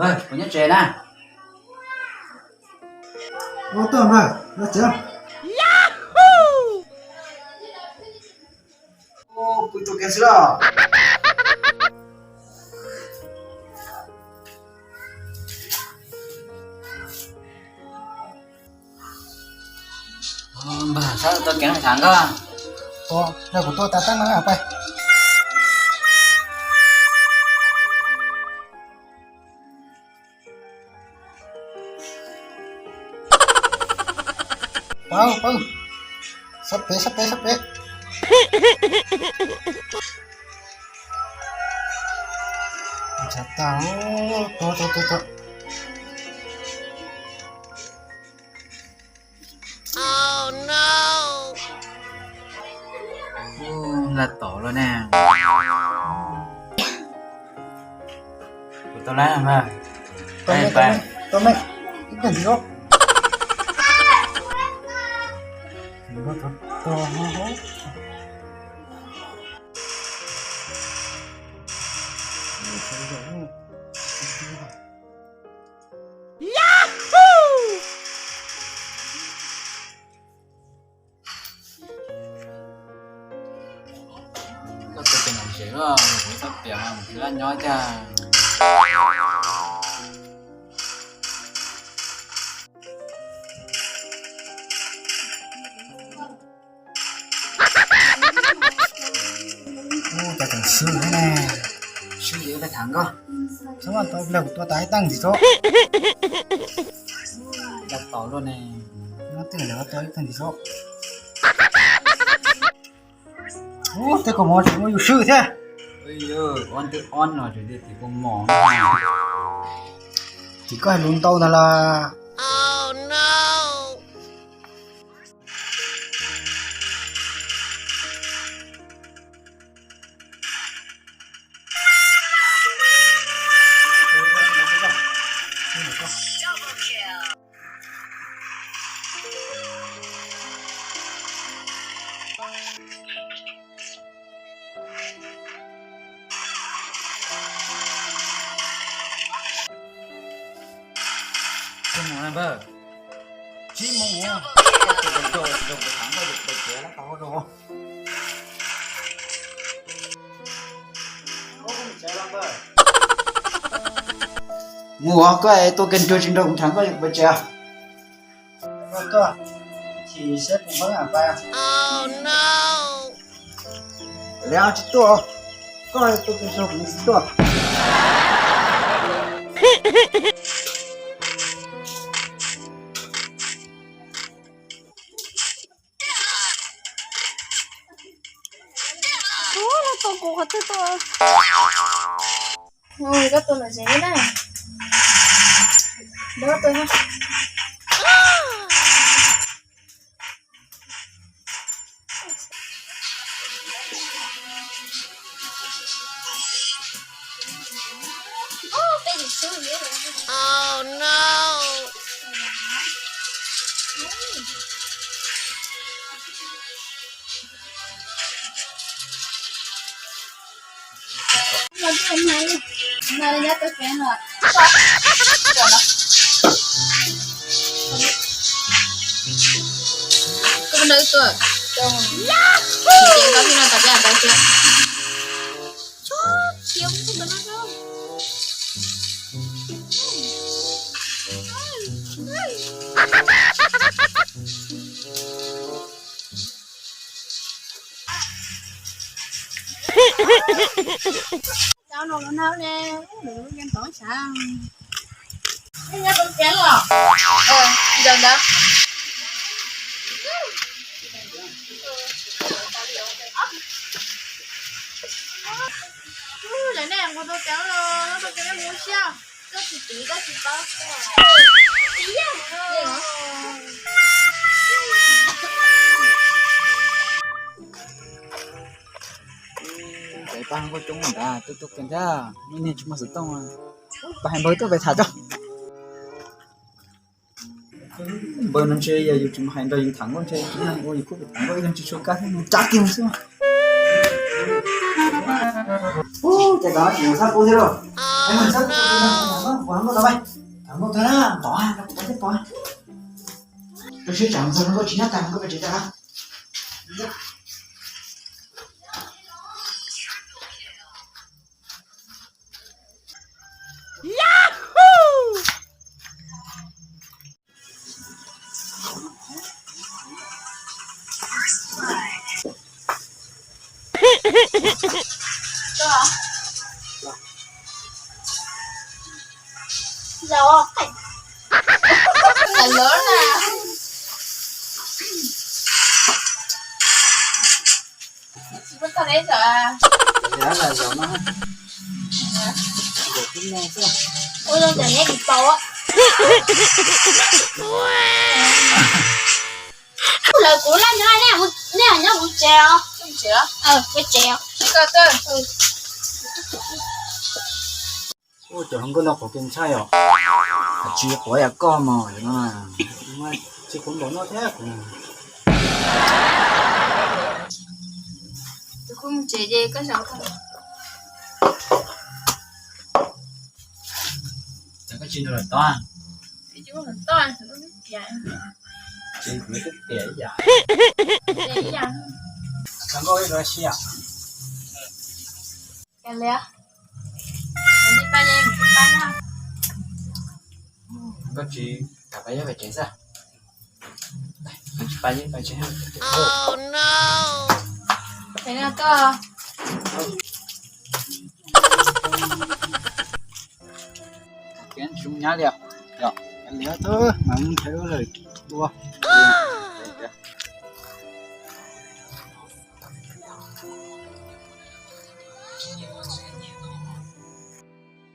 Kuv nyob tsev na. Ua tuaj npawg, nyob tsev. Pw tua kiag xwb los. Npawg, sab tua kiag no tham nkauj. Tua, nrog kuv tua tas teeb no pais. Pab, pab. Sab pem, sab pem, sab pem. Ntshav tag, tua, tua, tua, tua. Laj tom luaj ne. Kuv tau lab npawg. Tau me, tau me, tau me. Ib tug ntxiv os. Koj tus tes nom tsev los kuv txhob piav mus laj nyob tiag. Ua cas tseem swb thiab ne. Swb ces ua cas tham nkauj. Txhob mus tau pliag kuv tua tas ib teeg ntxiv tso. Laj tom luaj ne. Nyob twj ywm tua ib teeg ntxiv tso. Ub, tej kaus mom tseem muaj yus swb thiab. Ob twb ob no tseem tias tim kaus mom. Tim koj hais lus ntau ntag las. Tsib moos na npawg. Tsib moos ua. Koj tus nraug nraug nraug kuv tham nkauj yuav pais tsev lab tau rau. Mus os, koj tua kiag nrog tsis nrog kuv tham nkauj yuav pais tsev. Koj tuaj, chim siab puas npab am pais. Lawv tsis tuaj, koj tua kiag nrog kuv tsis tuaj. Ub, no tua kuv qhov twg tuaj. Koj tua lom zem na. Nrog koj tua na. Koj nrog wb tuaj. Ces koj thiaj no tas peb tas thiab. Cov no los nag ne, lwm lub yeej tov sav. Nyob tau tiav los. Zaum ntawd. Lawm nej mus tau tiav los, tau tiav nej mus siab. Koj tsis twv koj tsis paub. Pab hab kuj coob ntag, tuaj tuaj kiag thiab, nej niag tsis muaj xov tooj. Pab hais npawg tuaj pem tham tso. Npawg no ntshe yog yus tsis mus hais nrog yus tham nkauj ntshe ua yus kuj pem tham nkauj ib leeg tsis tshua kab thiab, mus tsa kiag xwb. Ub, ces koj tsis mus txhab pub thiab lauj. Nkauj tau, tau nkauj tau na, pom no kuv pom thiab pom. Rau siab tsam nkauj tsis nyob tag nkauj pem tsev tag. Zaum, zaum na. Tsis muaj tag neb zaum a. Zaum no. Zaum tib no xwb. Ua zoo cov neb tsis paub. Lawv kuv laj nyob, nej nyob kuv tsev os. Tsev os? Peb tsev os. Ua cov hluas nkauj no qhuav kev ntshai os. Tsis qhuav yam koj mog, no tsis qhuav npaum no thiab kuv. Tus kuv mus tsev ces koj zaum. Txawm koj tsis nrog lawv tob. Tsis nrog lawv tob, tsis nrog lawv tob. Txawm koj ib lub siab. Kav liam, mus tiv pab, mus tiv pab na. Koj tsis kam pab yeb pais tsev xwb? Tsis pab yeb pais tsev. Tsev no koj. Tsis nyab li os. Yog, kav liam, mas mus nrhiav lawm dua.